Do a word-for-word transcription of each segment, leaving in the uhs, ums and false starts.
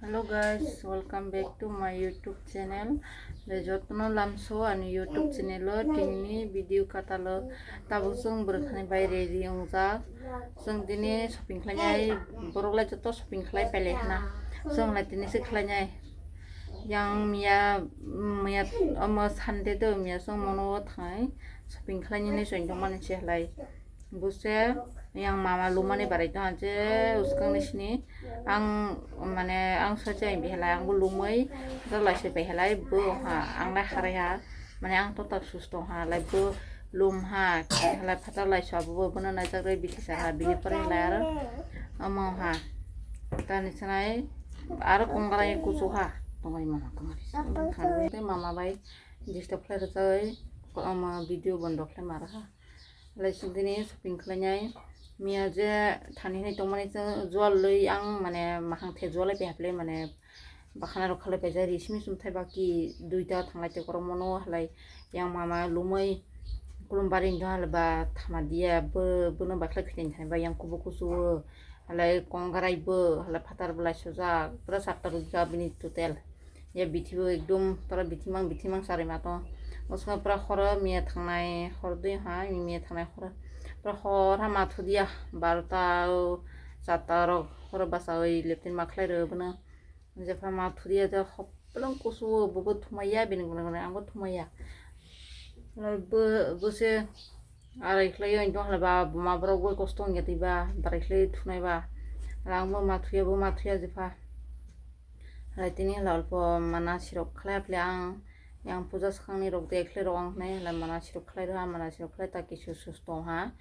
Hello guys, welcome back to my YouTube channel. Le jotono lamso ani YouTube channel o tinini video katalo tabuk chwng bwrwkni bai ready wngjak. Chwng tini shopping khlainai, borok lai joto shopping khlai pailai hwna. Chwng lai tini se khlainai. Yang miya, miya omo Sunday do, miya chwng mono thangai shopping khlainani chwng tongmani se halai. Buse yang mama lumani barai tong je uskang ni sini ang mane ang sochai bihalai ang bo lumai laisai bihalai bo ha ang lai harai ha mane ang total susto ha lai bo lum ha halai phatar lai sa bo bono naijak rai bisi sa ha bini pore lai aro amo ha tani sanai aro kongrai kusu ha tongai mama tongai mama bai disturb khlai rwchai amo video bondo khlai mara ha. Laising tini shopping khlainai. Miya je thani hinwi tongmani chwng jual lwi ang mane mahang the jual laipi haple mane bakhana rok khalai paijak ri simi sum thai baki duita thanglai te korok mono halai yang mama lumui kulum bari ndo halai ba thama dia bo bono bakhlai khitini thani ba yang kubu kusu halai kongrai bo halai phatar bo lai sojak pura satta rujak bini total. Ya bithi bo ekdom pura bithi mang bithi mang sarima to. Bwskango pura horo miya thangnai hor dui ha miya thangnai horo pura hor ha mathu dia barota o charta rok horo bachawi leptin ma khlai rw bono. Jepha mathu dia je hoplang kusu o bo bo thumai ya bini gwnang gwnang ang bo thumai ya. Bo bo se Arai khlai o tong hala ba buma borok bai kosto wngya twi ba barai khlai thunai ba. Hala ang bo ma thuya bo ma thuya jepha. Hala tini hala olpo mana sirok khlai phle ang yang puja swkang ni rok de khlai rok ang khnai hala mana sirok khlai rw ha mana sirok khlai ta kisu sus tong ha.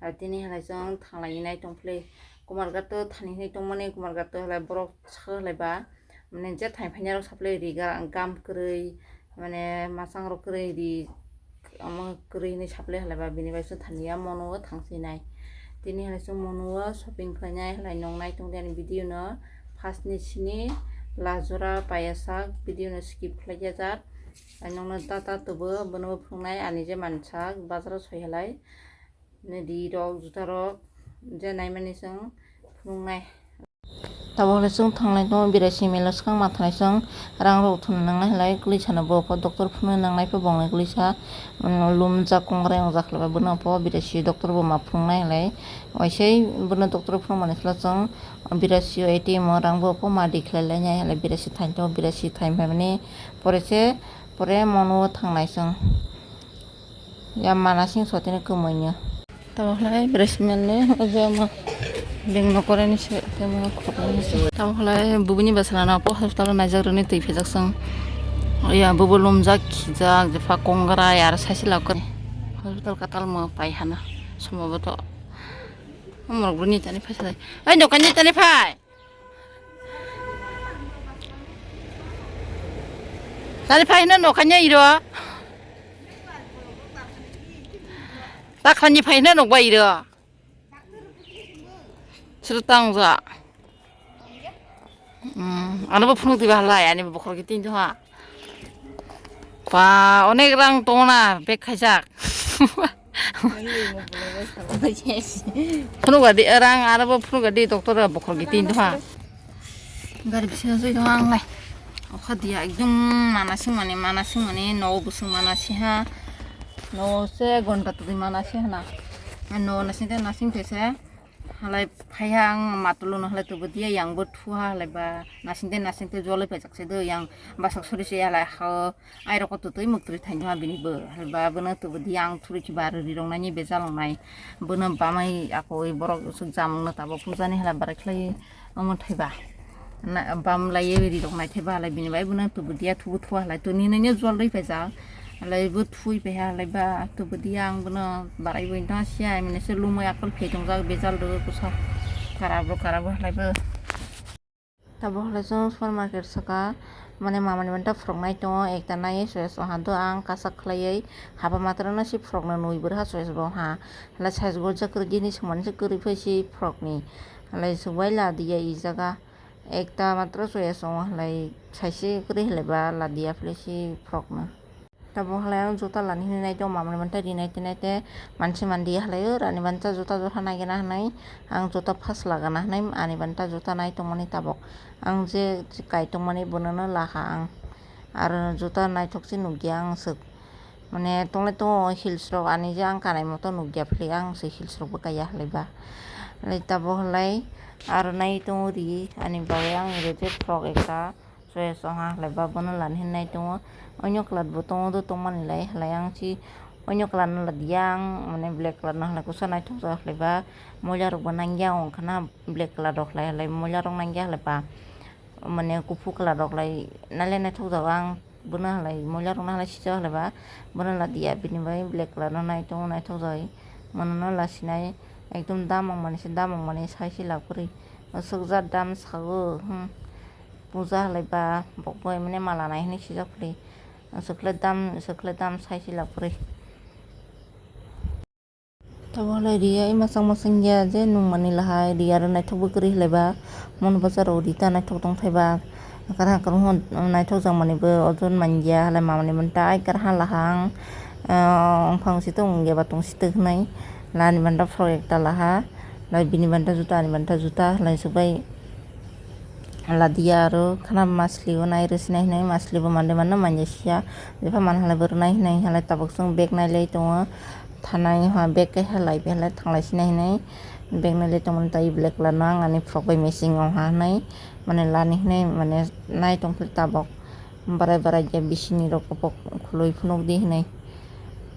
Hala tini hala chwng thanglai nai tong phle Kumarghat o thani hinwi tongmani Kumarghat o hala borok sakha hala ba. Mane je thai phainai rok saple ri ga gam kwrwi mane masang rok kwrwi ri omo kwrwi hinwi saple halai ba bini bai song thani ya mono o thang sinai tini halai song mono o shopping khlainai halai nong nai tong di ani video no first ni sini last jora paiya sak video no skip khlai ya jak nong no ta ta tubu bono bo phunuknai ani je mansak bazar o soi halai ri rok juta rok je nai mani song phunuknai. Tabuk le chwng thanglai tongo biraisi mela swkang ma thanai chwng rang rok thumna nangnai halai kwlwi sana bo pho doctor phunukna nangnai pho bongni kwlwi sa lum jak kongrai wngjak khlai bai bono pho biraisi doctor bo ma phunuknai halai waisai bono doctor phunukmani khwlai chwng biraisi o A T M o rang bo pho ma di khlai lainai halai biraisi thain tongo biraisi thain phaimani pore se pore mono thangnai chwng. Ya manasing sotini kwmwino. Tamo khlai bwrwi simalni obo ma beng nokoreni se tamo khoroknwi se. Tamo khlai bubuni bwsala no po hospital o naijak rwni twi phejak chwng. Ya bubo lumjak khijak jepha kongrai aro saisi lak hospital katal mo pai hana somboboto. Omorok bwrwi ni tani phai salai. Ai nokani tani phai. Tani phai hino nokani iro. Takhani phai hino nokba iro. Sir tang ja. Hmm, ano bo phunuk diba halai ani bo bokhorok tin to ha. Pa onek rang tongna bek khaijak. Phunuk gadi rang aro bo phunuk gadi doctor bokhorok tin to ha. Gari bisingo joi tong ang nai. Okha dia ekdom manasing mani manasing mani no bwswng manasi ha. No se gonta twi manasi hana. No nasing te nasing te se. Halai phaiha ang matulung no halai tubu dia yang bo thuha halai ba nasing te nasing te joloi paijak se do yang basak sori se halai ha. Ai rok to twi muk twi thain ha bini bo halai ba bono tubu dia ang thuri ki bar ri rong nani bejal nai bono bamai ako borok jamung no tabo puja ni halai barai khlai omo thai ba. Na bam lai ye ri rok nai thai ba halai bini bai bono tubu dia thubu thuha halai to nini no joloi paijak. Halai bo thui paiha halai ba tubu dia ang bono barai bo intang sia mene se lumui akol phai tongjak bejal do kusa karabo karabo halai bo. Tabo halai chwng supermarket saka mane mamani manta phrok nai tongo ekta nai choice o hado ang kasak khlaiwi haba matrano se phrok no nui bwrha choice bo ha halai size gorjak kwrwi gini swngmani se kwrwi phai se phrok ni halai swbai la diya i jaga ekta matro choice o halai saise kwrwi halai ba la diya philai se phrok no. Tabuk halai ang juta lani hinwi nai tongo, mamani banta rinai tinai te mansi mandi halai o, rani banta juta juta naigena hinwi ang juta first lagana hinwi ani banta juta nai tongmani tabuk. Ang je kai tongmani bonono laha ang. Aro juta naithok se nukya ang swk. Mane tonglai tongo heels rok ani je ang kanai moto nukya phili ang se heels rok bwkaya halai ba. Halai tabuk halai aro nai tongo ri ani bagwi ang ri je frok ekta. Choice wngha halai ba bono lani hinwi nai tongo. Onyo kalar bo tongo do tongmani lai halai ang si onyo kalar no ladiya ang mane black kalar no halai kusa naithok jak halai ba moila rok bo nangya wngkha na black kalar rok halai halai moila rok nangya halai ba mane kuphur kalar rok lai nale naithok jak ang bono halai moila rok no halai sijak halai ba bono ladiya bini bai black kalar no nai tongo naithok jak mono no lasinai ekdom damung mani se damung mani sai se lak kwrwi aswk jat dam sago hmm. Puja halai ba bokbai mane mala nai hinwi sijak phli. Aswkle dam, aswkle dam sai si lak kwrwi. Tabuk halai ri ya, i masang masang ya je nung mani lahai ri aro naithok bwkrwi halai ba. Mon bwsa rok ri ta naithok tong thai ba. Kwrang kwrang hwn naithok jak mani bo ojon man ya halai mamani manta ai kwrang ha lahang. Wngphang si tongo ya ba tong si tok hinai. Lani manta frok ekta laha. Lai bini manta juta ani manta juta halai swk bai. Ladiya aro khana masli o nai rw sinai hinwi masli bo mande mano manja sia jepha man halai bo rwnai hinwi halai tabuk chwng bag nai lai tongo thanai ha bag khe halai phi halai thanglai sinai hinwi bag nai lai tongmani tai black colour no ang ani frok bai matching ong ha hinwi mane lani hinwi mane nai tongphili tabuk barai barai khe bisini rok khului phunuk di hinwi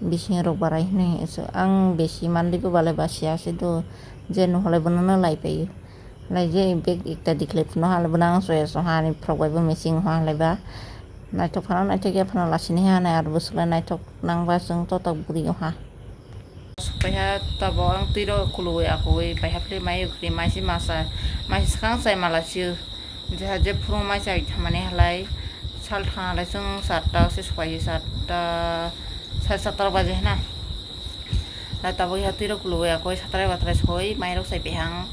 bising rok barai hinwi ang besi manlibo balai basia se do je noholai bono no lai paio. Lai je bag ekta dikhlai phano halai bono ang choice o hani frok bai bo matching o halai ba naithok phano naithok ya phano lasini hanai aro bwswk lai naithok nang ba chwng totok bwrwi o ha. Paiha tabok ang twi rok kulugwi akugwi paiha philwi mai ukhri mai se masa mai se swkang chai mala sio jeha je phuru mai chai thamani halai sal thang halai chwng charta se supai charta sare charta rok baje hena. Lai tabuk ya twi rok kulugwi akoi satrai batrai soi mai rok sai pehang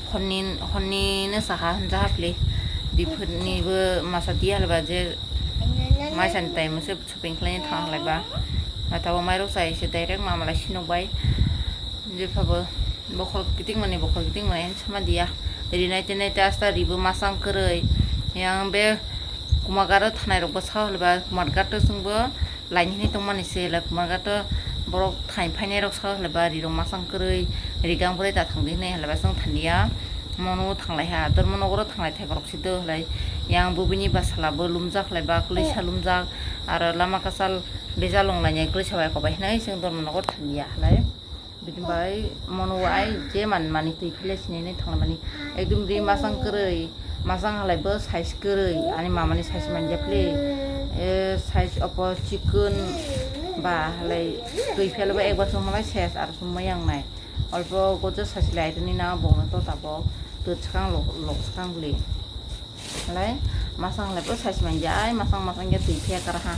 honni honni no saha hanja hapli dipni bo masa dia halba je mai sani tai mose shopping khlai thang halai ba. Lai tabuk mai rok sai se direct mama lai sinok bai je phabo bokhol kiting mani bokhol kiting mani sama dia rinai tenai te asta ribo masang kwrwi yang be kumar garo thanai rok bo sa halba kumar gato chwng bo. Laini hinwi tongmani se lai kumar gato borok thai phainai rok sa hwlai ba ri rok masang kwrwi ri gang bwrwi ta thang di hinwi hwlai ba chwng thang ya mono thanglai ha dormo nogo ro thanglai thai borok si do hwlai yang bo bini bwsala bo lumjak hwlai ba kwlwi sa lumjak aro lama kwchal bejal wng lainai kwlwi sa bai kok bai hinwi chwng dormo nogo thang ya hwlai. Bini bai mono ai je man mani twi phile sinini thangmani ekdum ri masang kwrwi masang halai bo size kwrwi ani mamani size manja phile size opo chikon ba halai twi phele bo ekbar song halai ses aro song mayang nai olpo gojo size lai rwni na bongno to tabok twchwkang lok swkang bwle. Lai masang lai bo size manja ai masang masang ya twi phiya kar ha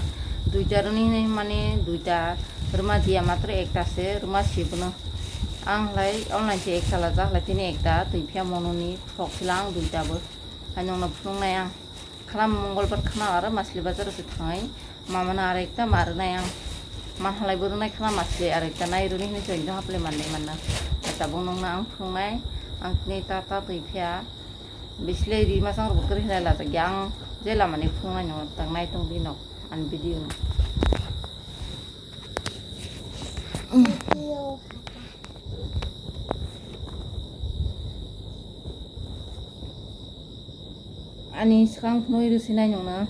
duita rwni hinwi mani duita rwma diya matro ekta se rwma si bono ang lai online se ekta lajak lai tini ekta twi phiya mononi frok silang duita bo hai nongno phunuk nai ang khana mongolbar khana aro masli bazar se thangai mamano aro ekta ma rwnai ang man halai bo rwnai khana masli aro ekta nai rwni hinwi chwng haple mannai manna tabuk nongno ang phunuk nai ang tini ta ta twi phiya. Bislei ri masang rok kwrwi hinai lajak ya ang je lama ni phunuknai no tangnai tong di nok ani video no. Ani swkang phunui rw sinai nung na.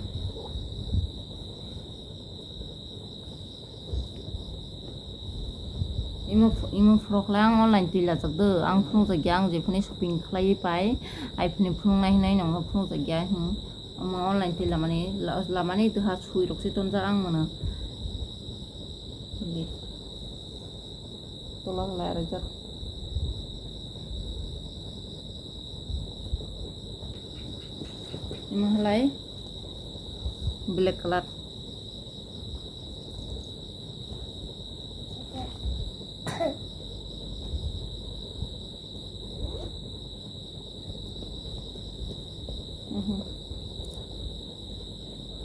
Imo, imo frok le ang online twi lajak do, ang phunukjak ya, ang jephani shopping khlaiwi pai, ai phani phunuknai hinai nongno phunukjak ya, hmm. Omo online twi lamani, la-, lamani twi ha sui rok se tonjak ang mano. Tola lai rajak. Imo halai black colour. Mhm.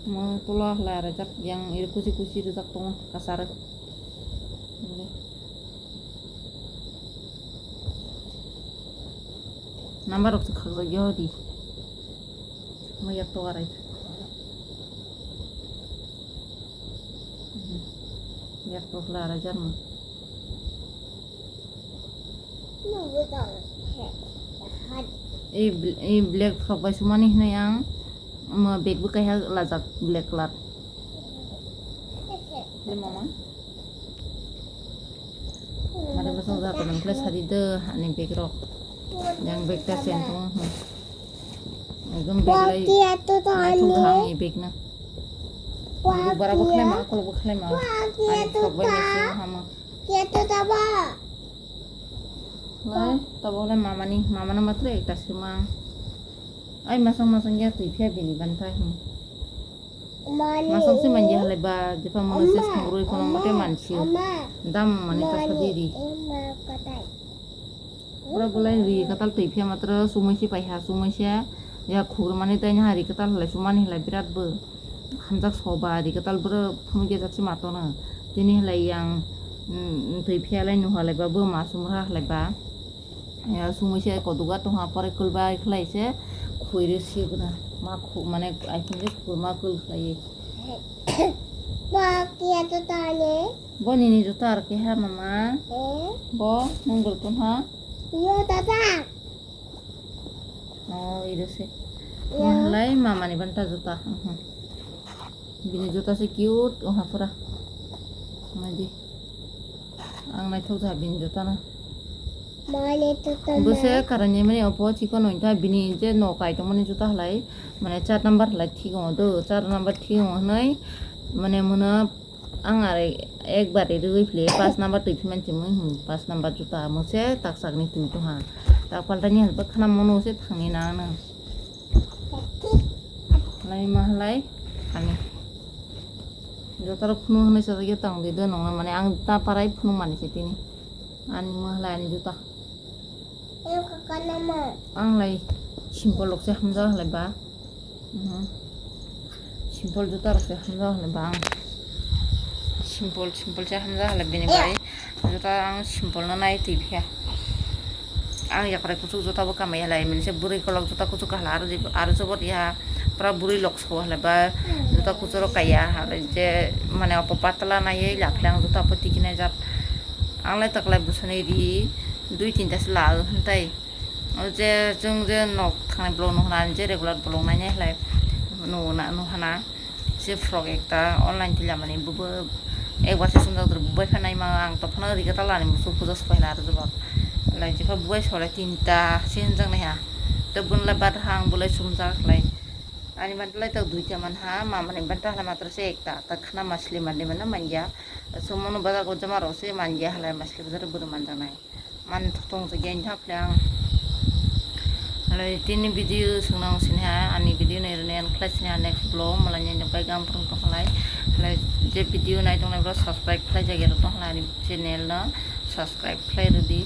Mo tola khlai rajak yang iri kuchi kuchi rwjak tongo kasarwi. Number rok se khakjak ya di. Mo yak to arai. Yak to khlai rajak mo. Ei bl-, ei black frock bai sumani hinui ang, omo bag bo kaisa lajak black colour. Mama. Mare bosong ja tong kle sadi de ani bag rok. Yang bag ta sen tong. Ekdom bag lai. Naithok hang ei bag na. Bara bo khlai ma, akol bo khlai ma. Ani frock bai mese hama. Lai, tabok lai mamani, mamano matro ekta sima. Ai masang masang ya twi phiya bini banta hi. Masang se manja halai ba, jepa mano se songroi kono mote mansi. Dam mani ta sadiri. Pura bulai ri katal twi phiya matro sumui si pai ha, sumui se ya khur mani tai ha ri katal halai sumani halai birat bo. Hamjak soba ri kwtal bwrw phunukya jak se matono. Tini halai yang, mm, twi phiya lai nuha lai ba bo ma sumra halai ba. Ya sumui se koduga tongha pore kulbai khlai se khuirwi siguna. Ma khu-, mane I think se khurma kul khlai. Bo kiya to tane? Bo nini juta ar ke ha mama. Eh? Bo nung bel tongha? Yo tata. Oh, iro se. Ya. Mo halai mamani banta juta. Mhm. Bini juta se cute, oh, hapura. Maji. Ang naithok ja bini juta na. Mane juta. Bo se na. Karani mani opo chikon ointa bini je no kai tongmani juta halai. Mane char number halai thik ong do. Char number thik ong nai. Mane muna Ang are ekbar rwgwi phili paanch number twi phiman chimui, hmm, paanch number juta mose tak sakni twi tongha. Tak paltani halba khana mono se thangni na ano. Lai ma halai ani. Jotaro phunu hwnwi sajagya tang di do nongna mane ang ta parai phunu mani se tini. Ani ma halai ani juta. Ang lai simple rok se hamjak halai ba. Mhm. Simple juta rok se hamjak halai ba ang. Simple, simple se hamjak halai bini bai. Juta ang simple no nai twi phiya. Ang yakrai kuchuk juta bo kamai halai, mani se bwrwi kolok juta kuchuk hala aro jebo, aro jobot ya pura bwrwi lok so halai ba. Juta kuchuk rok kaiya halai je mane opo patla nai laphle ang juta opo tiki nai jat. Ang lai taklai bwsani ri dui tinta se la o hwntai. O je chwng je nok thangnai vlog nuhna, je regular vlog nainai halai nuhna, nuhana. Je frock ekta online twi lamani, bubo ekbar se sumjak doro, bubai pha naima ang tongphano rika ta lani musu puja sopai na rwjak. Lai jepha bubai sole tinta se hwnjak naiha. Tei bun lai bad hang bulai sumjak lai. Ani ban lai tak duita manha, mamani ban ta halai matro se ekta, tak khna masli mandi mana manya. Sumono bazar ko jama ro se manya halai masli bazar buru manjak nai. Man thong se gen thap le ang. Halai tini video swngnang sini ha, ani video nai rwni ang khlai sini ha next vlog, malai nai bai gam prung tong halai. Halai je video nai tong nai bro subscribe khlai jagero tong halai ani channel no subscribe khlai rwdi.